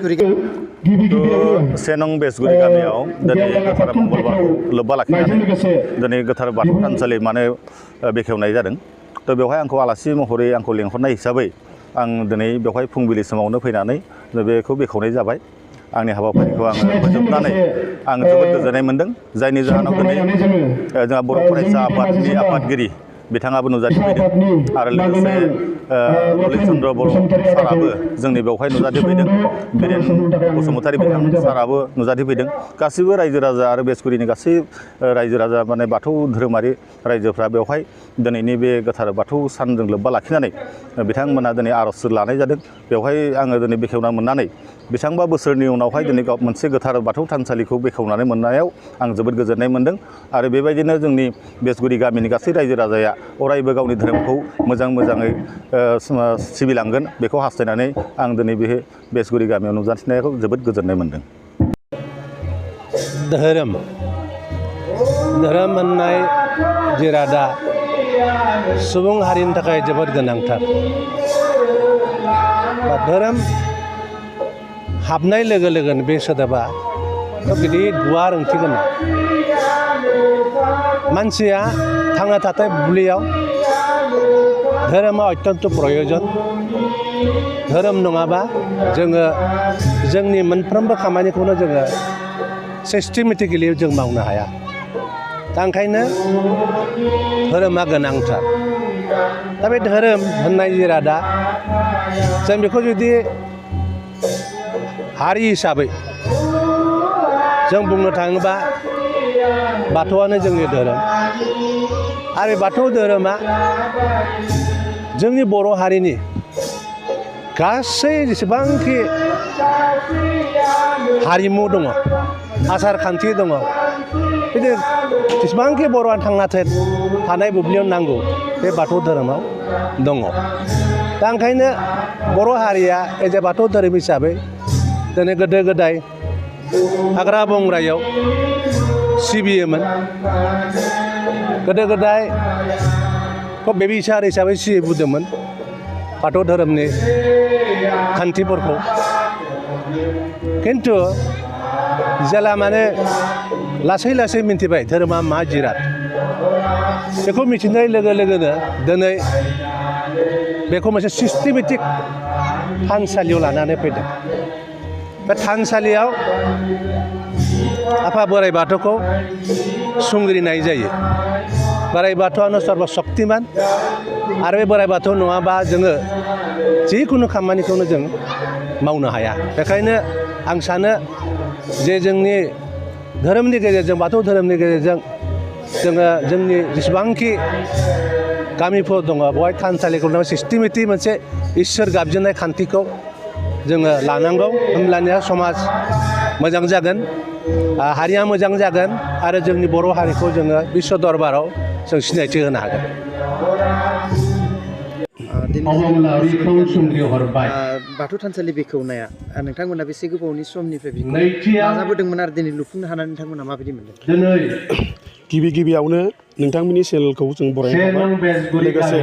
से नं बेसगुरि गामियाव दिनै गोथार मंगलबारखौ लोब्बा लाखिनानै दिनै गोथार बाथौ थानसालि माने बेखेवनाय जादों। थ' बेवहाय आंखौ आलासि महरै आंखौ लेंहरनाय हिसाबै आं दिनै बेवहाय फुंबिलि समावनो फैनानै बेखौ बेखेवनाय जाबाय। आंनि हाबाफारिखौ आङो फोजोबनानै आं जोबोद गोजोननाय मोन्दों। जायनि जाहोनाव दिनै जोंहा बर' फरायसा आफादनि आफादगिरि बिथाङाबो नुजाथिफैदों आरो लोगोसे ललित चन्द्र बर' साराबो जोंनि बेवहाय नुजाथिफैदों। बिरेन बसुमतारी बिथां साराबो नुजाथिफैदों। गासैबो रायजो राजा आरो बेसगुरिनि गासै रायजो राजा माने बाथौ धोरोमारि रायजोफ्रा बेवहाय दिनैनि बे गोथार बाथौ सानजों लोब्बा लाखिनानै बिथांमोना दिनै आर'ज लानाय जादों। बेवहाय आङो दिनै बेखेवना मोननानै बेसेबांबा बोसोरनि उनावहाय दिनै मोनसे गोथार बाथौ थानसालिखौ बेखेवनानै मोननायाव आं जोबोद गोजोननाय मोन्दों। आरो बेबायदिनो जोंनि बेसगुरि गामिनि गासै रायजो राजाया अरायबो गावनि धोरोमखौ मोजाङै सिबिलांगोन बेखौ हास्थायनानै आं दिनै बे बेसगुरि गामियाव नुजाथिनायखौ जोबोद गोजोननाय मोन्दों। धोरोम होननाय जिरादा सुबुं हारिनि थाखाय जोबोद गोनांथार। धोरोम हाबनाय लोगो लोगोनो बे सोदोबा गिदिर गुवार ओंथि गोनां। मानसिया थांना थानाय बुब्लियाव धोरोमा अत्यन्त प्रयजन। धोरोम नङाबा जोङो जोंनि मोनफ्रोमबो खामानिखौनो जोङो सिस्टेमेटिकेलि जों मावनो हाया। दा ओंखायनो धोरोमा गोनांथार। दा बे धोरोम होननाय जिरादा जों बेखौ जुदि हारि हिसाबै जों बुंनो थाङोबा बाथौआनो जोंनि धोरोम। आरो बाथौ धोरोमा जोंनि बर' हारिनि गासै जेसेबांखि हारिमु दङ, आसार खान्थि दङ, बिदि जेसेबांखि बर'आ थांना थानाय बुब्लियाव नांगौ बे बाथौ धोरोमाव दङ। दा ओंखायनो बर' हारिया एज ए बाथौ धोरोम हिसाबै दिनै गोदो गोदाय हाग्रा बंग्रायाव सिबियोमोन। गोदो गोदाय बेबिसार हिसाबै सिबिबोदोंमोन बाथौ धोरोमनि खान्थिफोरखौ। खिन्थु जेला माने लासै लासै मिन्थिबाय धोरोमा मा जिराद, बेखौ मिथिनाय लोगो लोगोनो दिनै बेखौ मोनसे सिस्टेमेटिक थानसालियाव लानानै फैदों। बे थानसालियाव आफा बोराइ बाथौखौ संग्रिनाय जायो। बोराइ बाथौआनो सर्ब शक्तिमान। आरो बे बोराइ बाथौ नङाबा जोङो जिखुनु खामानिखौनो जों मावनो हाया। बेखायनो आं सानो जे जोंनि धोरोमनि गेजेरजों, बाथौ धोरोमनि गेजेरजों जोङो जोंनि जेसेबांखि गामिफोर दङ बेवहाय थानसालिखौ सिस्टेमेटिक मोनसे इसोर गाबज्रिनाय खान्थिखौ जोङो लानांगौ। होमब्लानिया समाज मोजां जागोन, हारिया मोजां जागोन आरो जोंनि बर' हारिखौ जोङो बिश्व दरबाराव जों सिनायथि होनो हागोन। बाथौ थानसालि बेखेवनाया नोंथांमोना बेसे गोबावनि समनिफ्राय बेखौ नाजाबोदोंमोन आरो दिनै लुफुंनो हानानै नोंथांमोना माबायदि मोनदों? गिबियावनो नोंथांमोननि चेनेलखौ जों बरायबाय। लोगोसे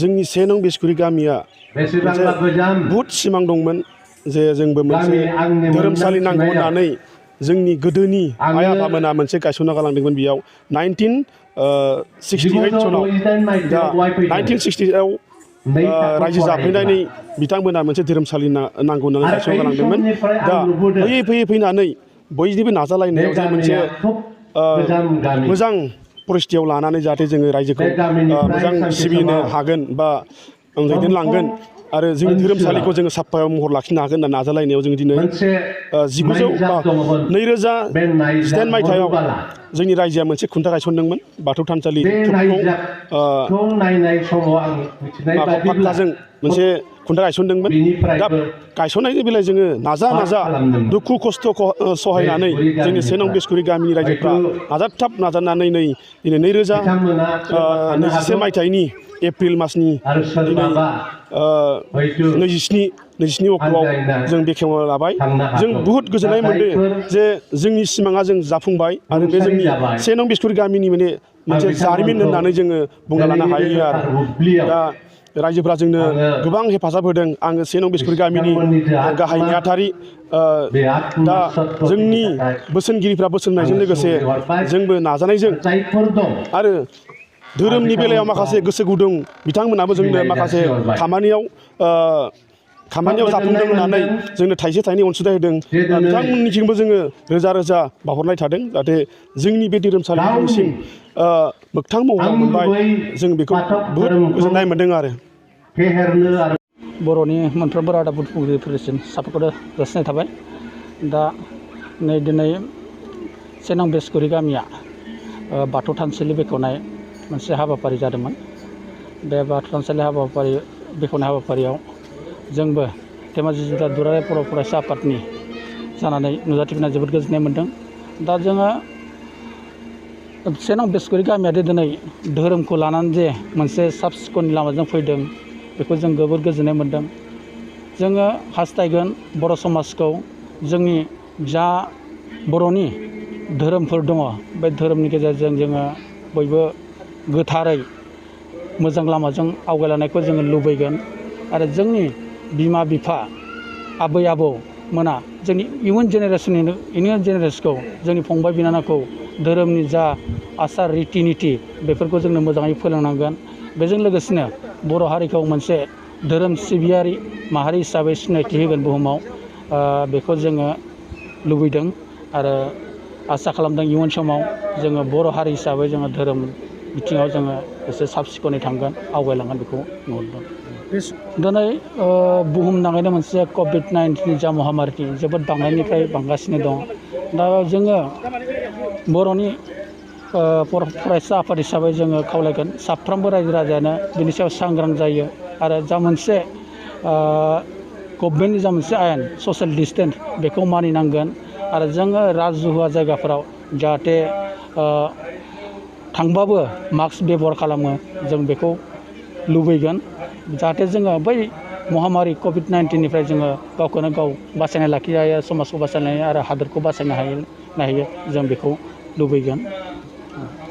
जोंनि 1 नं बेसगुरि गामिया बुहुद सिमां दंमोन जे जोंबो मोनसे धोरोमसालि नांगौ होननानै जोंनि गोदोनि आइ आफामोना मोनसे गायसनना गालांदोंमोन। बेयाव 1968 सनाव, दा 1960आव रायजो जाफैनानै बिथांमोना मोनसे धोरोमसालि नांगौ होननानै गायसनना गालांदोंमोन। दा फैयै फैनानै बयनिबो नाजालायनायाव जे मोनसे मोजां परिस्थितियाव लानानै जाहाथे जोङो रायजोखौ मोजां सिबिनो हागोन बा दैदेनलांगोन आरो जोंनि धोरोमसालिखौ जोङो साफायाव महर लाखिनो हागोन होनना नाजालायनायाव जों दिनै 2018 मायथाइयाव जोंनि रायजोआ मोनसे खुन्था गायसनदोंमोन बाथौ थानसालि फाक्काजों मोनसे खुन्था गायसनदोंमोन। दा गायसननायनि बेलायाव जोङो नाजा दुखु खस्थ' सहायनानै जोंनि 1 नं बेसगुरि गामिनि रायजोफ्रा नाजानानै दिनै 2021 मायथाइनि एप्रिल मासनि दिनै 27 अक्ट'आव जों बेखेवना लाबाय। जों बुहुद गोजोननाय मोनदों जे जोंनि सिमाङा जों जाफुंबाय आरो बे जोंनि 1 नं बेसगुरि गामिनि मोनसे जारिमिन होननानै जोङो बुंना लानो हायो आरो। दा रायजोफ्रा जोंनो गोबां हेफाजाब होदों। आङो 1 नं बिस्कुरि गामिनि गाहाय नेहाथारि। दा जोंनि बोसोनगिरिफ्रा बोसोन होनायजों लोगोसे जोंबो नाजानायजों आरो धोरोमनि बेलायाव माखासे गोसो गुदुं बिथांमोनाबो जोंनो माखासे खामानियाव जाफुंदों होननानै जोंनो थाइसे थाइनै अनसुंथाइ होदों। बिथांमोननिथिंबो जोङो रोजा रोजा बावहरनाय थादों जाहाथे जोंनि बे धोरोमसालिसिम मोगथां महर मोनबाय। जों बेखौ बहुद गोजोननाय मोन्दों आरो। बर'नि मोनफ्रोमबो रादाब बुथुमगिरिफोरसिम साबायखर जासिनाय थाबाय। दा नै दिनै 1 नं बिस्कुरि गामिया बाथौ थानसालि बेखेवनाय मोनसे हाबाफारि जादोंमोन। बे बाथौ थानसालि बेखेवनाय हाबाफारियाव जोंबो धेमाजि जिल्ला दुलाराय बर' फरायसा आफादनि जानानै नुजाथिफैना जोबोद गोजोननाय मोन्दों। दा जोङो 1 नं बिस्कुरि गामिया दिनै धोरोमखौ लानानै जे मोनसे साब सिखननि लामाजों फैदों बेखौ जों जोबोद गोजोननाय मोन्दों। जोङो हास्थायगोन बर' समाजखौ जोंनि जा बर'नि धोरोमफोर दङ बे धोरोमनि गेजेरजों जोङो बयबो गोथारै मोजां लामाजों आवगायलांनायखौ जोङो लुबैगोन। आरो जोंनि बिमा बिफा आबै आबौ मोना जोंनि इयुन जेनेरेसनखौ जोंनि फंबाय बिनानावखौ धोरोमनि जा आसार रिति निति बेफोरखौ जोंनो मोजाङै फोरोंनांगोन। बेजों लोगोसेनो बर' हारिखौ मोनसे धोरोम सिबियारि माहारि हिसाबै सिनायथि होगोन बुहुमाव। बेखौ जोङो लुबैदों आरो आसा खालामदों इयुन समाव जोङो बर' हारि हिसाबै जोङो धोरोम बिथिङाव जोङो एसे साब सिखोनै थांगोन आवगायलांगोन बेखौ नुहुरदों। दिनै बुहुमनाङैनो मोनसे COVID-19 जा महामारि जोबोद बांनायनिफ्राय बांगासिनो दं। दा जोङो बर'नि फरायसा आफाद हिसाबै जोङो खावलायगोन साफ्रोमबो रायजो राजायानो बिनि सायाव सांग्रां जायो आरो जा मोनसे गभर्नमेन्टनि जा मोनसे आयेन ससियेल डिस्टेन्स बेखौ मानिनांगोन। आरो जोङो राजहुवा जायगाफोराव जाहाथे थांबाबो मास्क बेबहार खालामो जों बेखौ लुबैगोन। जाहाथे जोङो बै महामारि COVID-19निफ्राय जोङो गावखौनो गाव बासायना लाखिनो हायो, समाजखौ बासायनो हायो आरो हादोरखौ बासायनो हायो जों बेखौ लुबैगोन।